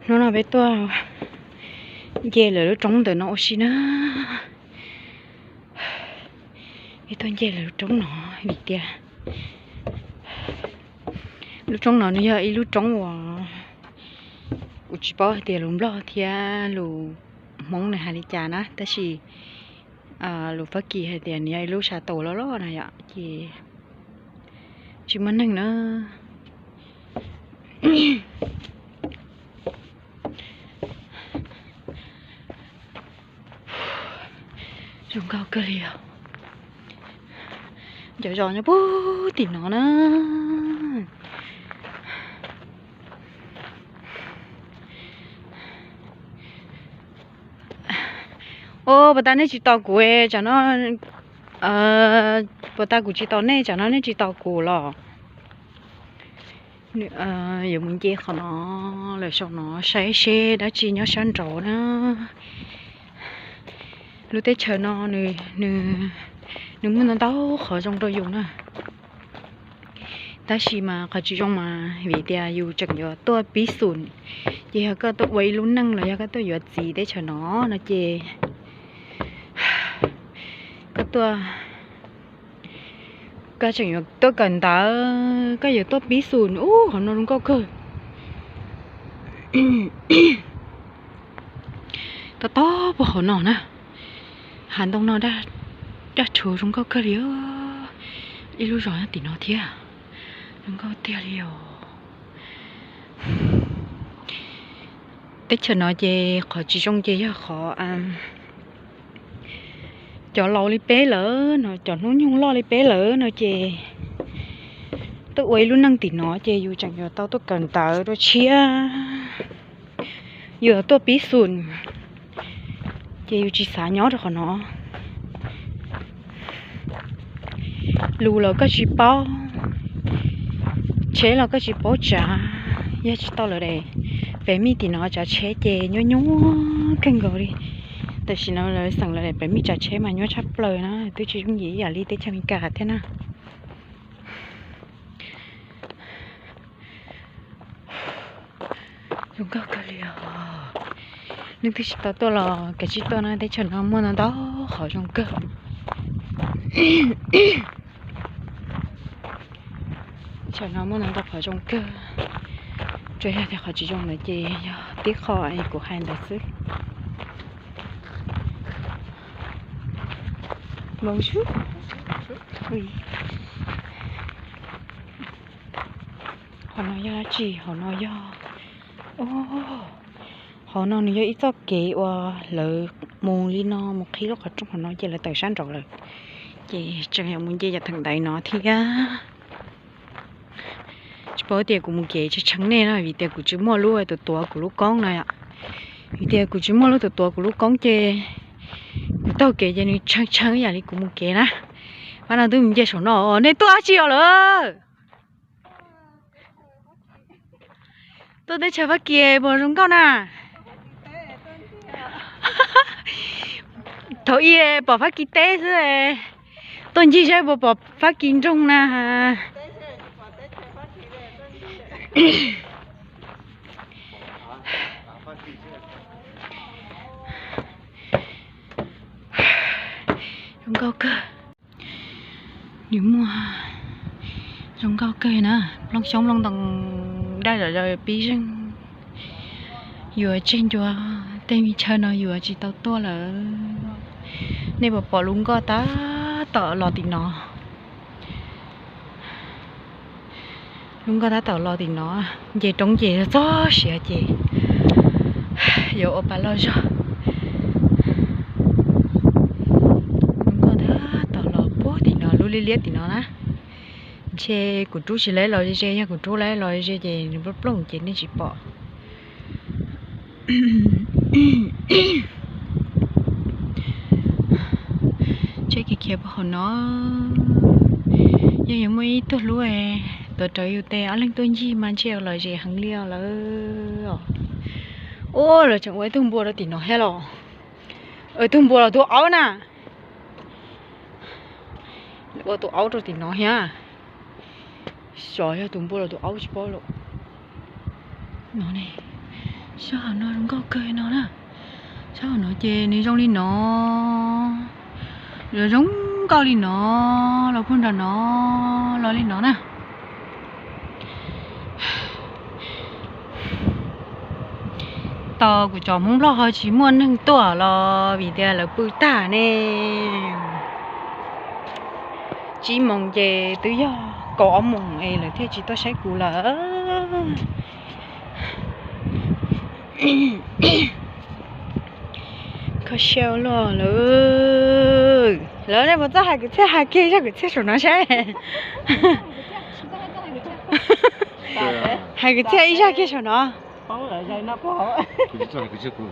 Hnub no peb tuaj nce lawv lub roob ntawm no ua si na. Peb tuaj nce lawv lub roob no vim tias lub roob no nws yog ib lub roob uas kuv tsis paub hais tias lus Nplog thiab lus Hmoob nws hais li cas na, tab sis lus Fab Kis hais tias nws yog ib lub sab tau loj loj na yom, ces tsis muaj neeg na. Zoo nkauj kawg li os. Cov zos nyob puag tim no na. Au, puas tas nej tsis tos kuv tsam no, puas tas kuv tsis tos nej tsam no nej tsis tos kuv los? Yuav mus nce qhov no lawm saum no saib seb dab tsi nyob sab nraud na. Lub teb chaws no nws muaj ntau ntau qhov zoo rau yus na. Tab sis mas qhov tsis zoo mas vim tias yus tseem yuav tuaj pib xum, ces yog koj tuaj ua ib lub neej los yog koj tuaj yuav txiv teb chaws no no ces koj tuaj, koj tseem yuav tuaj kawm ntawv, koj yuav tuaj pib xum. Ub, qhov no zoo nkauj kawg. Tob tob puag hauv no na. Hav ntoo no daj rhuv zoo nkauj kawg li. Ib lub zos nyob tim no thiab, zoo nkauj tiag li os. Teb chaws no ces qhov tsis zoo ces yog qhov cov laus li peb lawm no, cov hnub nyoog loj li peb lawm no ces tuaj ua ib lub neej tim no ces yus tseem yuav tau tuaj kawm ntawv rau tshiab, yus tuaj pib xum, ces yus tsis xav nyob rau qhov no. Lus los koj tsis paub, tsheb los koj tsis paub tsav, yog tsis tau lawv daim permit tim no tsav tsheb ces nyuaj nyuaj kawg nkaus li. Tam sim no lawv xeem lawv daim permit tsav tsheb mas nyuaj tshaj plaws na, twb tsis yooj yim ib yam li teb chaws Amelikas thiab na. Zoo nkauj kawg li os. Leej twg tsis tau tuaj los kav tsij tuaj na, teb chaws no muaj ntau ntau qhov zoo kawg. Teb chaws no muaj ntau ntau qhov zoo kawg, tsuas yog tias qhov tsis zoo ntawd ces yog tib qho kuv hais ntawd xwb. Bonjour. Qhov no yog dab tsi? Qhov no yog, qhov no nws yog ib txoj kev uas lawv mus li no mus qhib lub qhov rooj qhov no ces lawv tawm sab nraud lawm. Ces tseem yuav mus nce yav theem ntaiv no thiab. Tsis paub tias kuv mus kev tshee tshee nej na, vim tias kuv tsis muaj lub tuav tuav kuv lub koob na yom. Vim tias kuv tsis muaj lub tuav tuav kuv lub koob ces kuv taug kev ces nws tshee tshee ib yam li kuv mus kev na. Pab no twb mus nce saum no, nej tuaj dab tsi os lawm? Tuaj teb chaws Fab Kis puas zoo nkauj na? Thaum ub pom Fab Kis teb xwb, tuaj ncig saib puas pom Fab Kis nroog na. Zoo nkauj kawg. Nws muaj zoo nkauj kawg na, nplooj xyoob nplooj ntoo daj zom zaws pib zeeg. Yuav tseg ncua tej me chaw no yuav tsis tau tuaj lawm. Nej puas pom lub nkoj tab tom los tim no? Lub nkoj tab tom los tim no, nce roob ces txog siav ces yuav ua pa loj zog. Lub nkoj tab tom los puag tim no, lub liab liab tim no na. Ntshe kuv rub tsis laib los ze ze, yog kuv rub laib los ze ze ces nws plooj plooj ces nej tsis pom. Tsheb khiav khiav puag hauv no. Yog yuav muaj ib tug hlub tuav rawv yus tes ob leeg tuaj ncig mas ntshe los ze heev li os lawm os. Ua los tseem ua ib tug npua rau tim no thiab los. Ua ib tug npua los tus aub na. Ua tus aub rau tim no thiab. Xyov yog tus npua los tus aub tsis paub lawm. No ne, Sab hauv no zoo nkauj kawg no na. Sab hauv no ces nws zoo li no, los zoo nkauj li no, los puag nram no los li no na. Tos kuv cov Hmoob Nplog ho tsis muaj neeg tuaj los vim tias lawv pw tag ne. Tsib moos ces twb yog kaum ob moos es lawv thiaj tsis tuaj saib kuv lawm. Kho siab luaj lawm. Lawv nej puas txawj hais kwv txhiaj, hais kiag zaj kwv txhiaj saum no saib. Hais kwv txhiaj ib zaj kiag saum no. Kuv tsis txawj hais kwv txhiaj kuv.